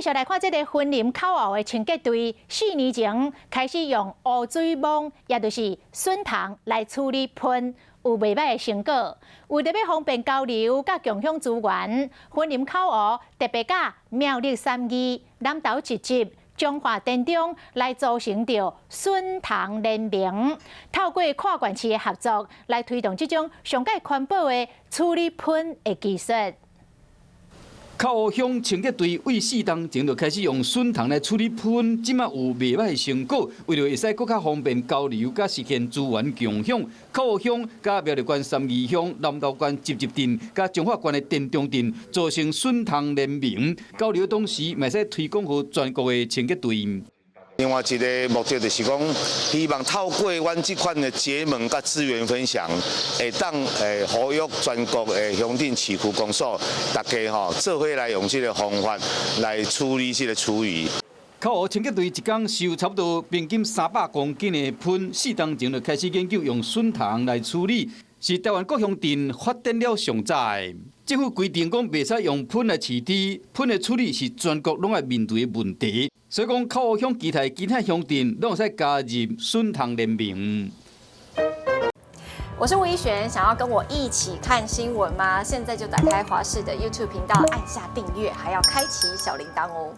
續來看這個雲林口湖的清潔隊，4年前開始用烏水蠓，也就是筍蟲來處理糞，有袂䆀的成果。為著欲方便交流佮共享資源，雲林口湖特別佮苗栗三義、南投集集、彰化田中來組成著筍蟲聯盟，透過跨縣市的合作，來推動這種上蓋環保的處理糞的技術。口湖鄉清潔隊對4冬前就開始用筍蟲來處理糞，這馬有袂䆀的成果。為著會使閣較方便交流，佮實現資源共享，口湖鄉佮苗栗縣三義鄉、南投縣集集鎮、佮彰化縣的田中鎮組成筍蟲聯盟，交流同時，嘛會使推廣予全國的清潔隊。另外一个目的就是講，希望透過阮這款的結盟佮資源分享，會當呼籲全國的鄉鎮市區公所，大家吼做伙來用這个方法來處理這个廚餘。口湖清潔隊一工收差不多平均300公斤的糞，4冬前就開始研究用筍蟲來處理，是台灣各鄉鎮發展了上早的。政府規定講袂使用糞來飼豬，糞的處理是全國攏愛面對的問題。所以講，口湖鄉其他鄉鎮攏會使加入筍蟲聯盟。我是吳怡璇，想要跟我一起看新聞嗎？現在就打開華視的 YouTube 頻道，按下訂閱，還要開啟小鈴鐺哦。